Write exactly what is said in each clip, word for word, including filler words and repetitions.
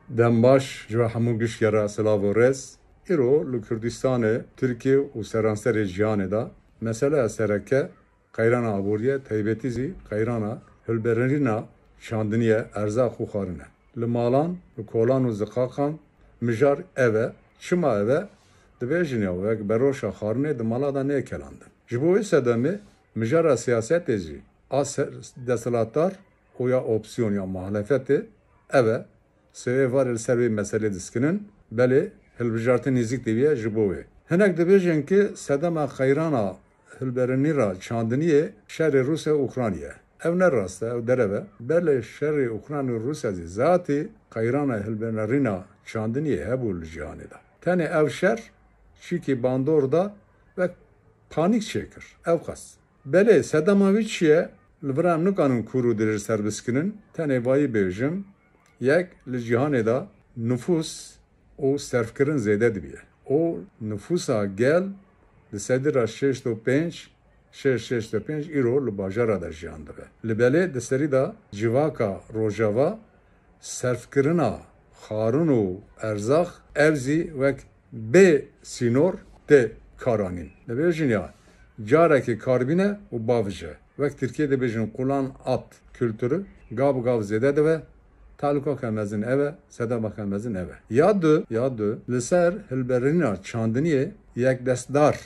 Dem baş ji we hemû gişkera silav û rêz. Îro li Kurdistanê, Tirkiye û seranserê cîhanê de meseleya sereke qeyrana aboriyê, taybetî zî qeyrana hilberînîna çandiniyê, erzaq û xwarin e. Li malan, li kolan û ziqaqan mijar ev e. Çima ev e? Dibêjin ya wek beroşa xwarinê di mala de nêkelandin. Ji bo wê sedemê mijara siyasetê jî a ser-, desthilatdar û ya opsiyon ya muhalefetê ev e. Sê êvarê li ser vê meselê diskinin, belê hilbijartin nêzîk diviye ji bo wê. Hinek dibêjin ki sedema qeyrana hilberînî ra çandiniyê şerê Rûsya û Ukraynayê. Ev ne rast e, ew derev e. Belê şerê Ukrayna û Rûsya zî zatî qeyrana hilberînîna çandiniyê hebû li cîhanê de. Tenê ev şer çîkî bandor da wek panîk çêkir. Ew qas. Belê, sedema wî çi ye? Li vir em nikanin kûr û dirêj ser biskinin, tenê vayî bêjim, yek li cîhanê de nifûs û serfkirin zêde dibiye. Û nifûsa gel di sedî ra şêst û pênc, şêst, şêst û pênc îro li bajara de jiyan dibe. Li belê di serî de civaka rojava serfkirina xwarin û erzax, ev zî wek bê sînor tê karanîn. Dibêjin ya carekê karbîne û bavije. Wek Tirkiyê dibêjin qulan at kültürü gav bi gav zêde dibe. Talikoka mezin ev e, sedemaka mezin ev e. Ya du, ya du, li ser hilberîna çandiniyê yekdestdar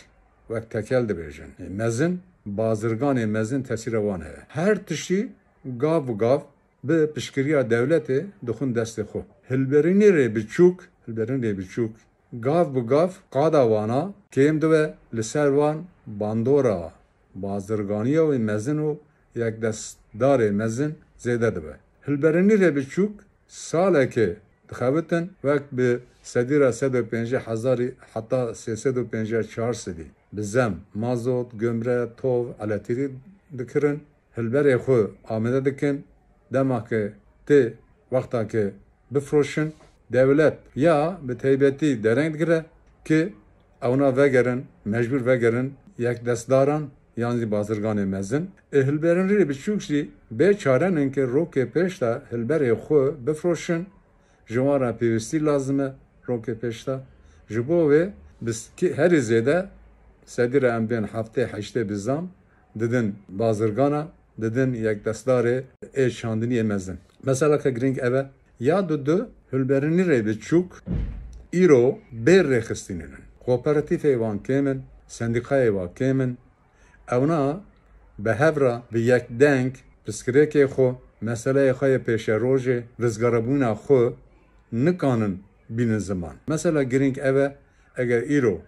wek tekel dibêjin. Mezin, bazirganê mezin tesîra wan heye. Her tiştî gav bi gav bi piştgiriya dewletê dixwin destê xwe. Hilberînê rê biçûk, hilberîn rê biçûk, gav bi gav qada wana kêm dibe, li ser wan bandora bazirganiya wê mezin û yekdestdarê mezin zêde dibe. Hilberînî rê biçûk salekê dixebitin, wek bi sedî re sed û pêncî hezarî heta sê sed û pêncî çar sedî bi zem, mazot, gumre, tov, elektrîk dikirin. Hilberê xwe amade dikin, dema ke tê wexta ke bifroşin, dewlet ya bi taybetî dereng digire ki ewna vegerin, mecbûr vegerin yekdestdaran yan zî bazirganê mezin. Ê hilberînê rê biçûk jî bê çare nin ke rokê pêş de hilberê xwe bifroşin, ji wan re pêwîstî lazim e rokê pêş de. Ji bo wê bi s-, ki herî zêde sedî re em bên heftê heştê bi zam didin bazirgana, didin yekdestdarê ê çandiniyê mezin. Meseleke girîng ev e. Ya du du hilberînî rê biçûk îro bê rêxistinî nin. Kooperatîfê wan kêm in, sendîkayê wan kêm in, ewna bi hev re bi yek deng pirsgirêkê xwe, meseleyê xwe yê pêşerojê, rizgarabûna xwe nikanin bînin ziman. Mesela girîng ev e, eger îro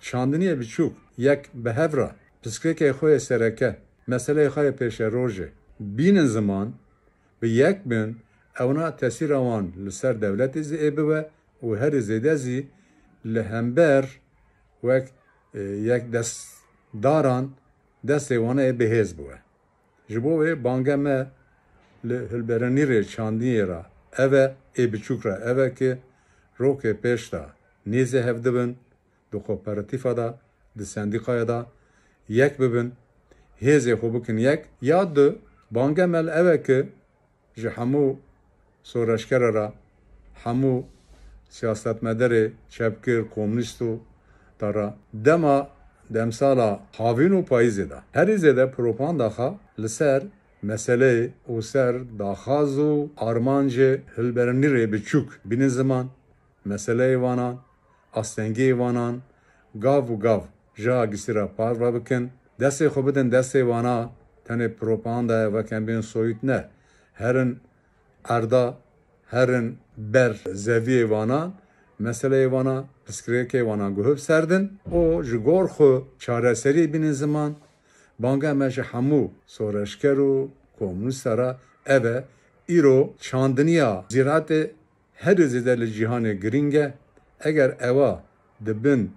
çandiniyê biçûk yek bi hev re pirsgirêkê xwe yê sereke, meseleyê xwe yê pêşerojê bînin ziman, bi yek bin, ewna tesîra wan li ser dewletê zî ê bibe û herî zêde zî li hember wek, e, yekdestdaran destê wana ê bihêz bibe. Ji bo wê bange me li hilberînî rê çandiyê re ev e, ê biçûk re ev e ki rokê pêş de nêzê hev dibin, di kooperatîfa de, di sendîkaya de yek bibin, hêzê xwe bikin yek. Ya du, bange me li ev e ki ji hemû soreşkera re, hemû siyasetmedarê çepgir, komûnîst û tara dema demsala havîn û payîzê de herî zêde propaganda xwe li ser meseleyê û ser daxwaz û armancê hilberînî rê biçûk bînin ziman, meseleyê wanan, astengiyê wanan, gav û gav ji agîsî re parve bikin, destê xwe bidin destê wana, tenê propagandaya wek em bên soyut ne. Herin erda, herin ber zeviyê wana, meseleyê wana, pirsgirêkê wana guh bi ser din û ji gor xwe çareseriyê bînin ziman. Banga me ji hemû soreşker û komûnîsta re ev e, îro çandiniya zîratê herî zêde li cîhanê girîng e. Eger ewa di bin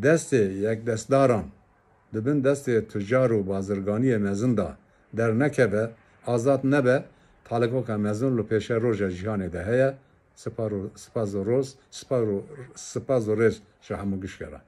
destê yekdestdaran, di bin destê tucar û bazirganiyê mezin de dernekeve, azad nebe, talikoka mezin li pêşeroja cîhanê de heye. Sipar û, spas û roz, sipar û, spas û rêz ji hemû gişkera.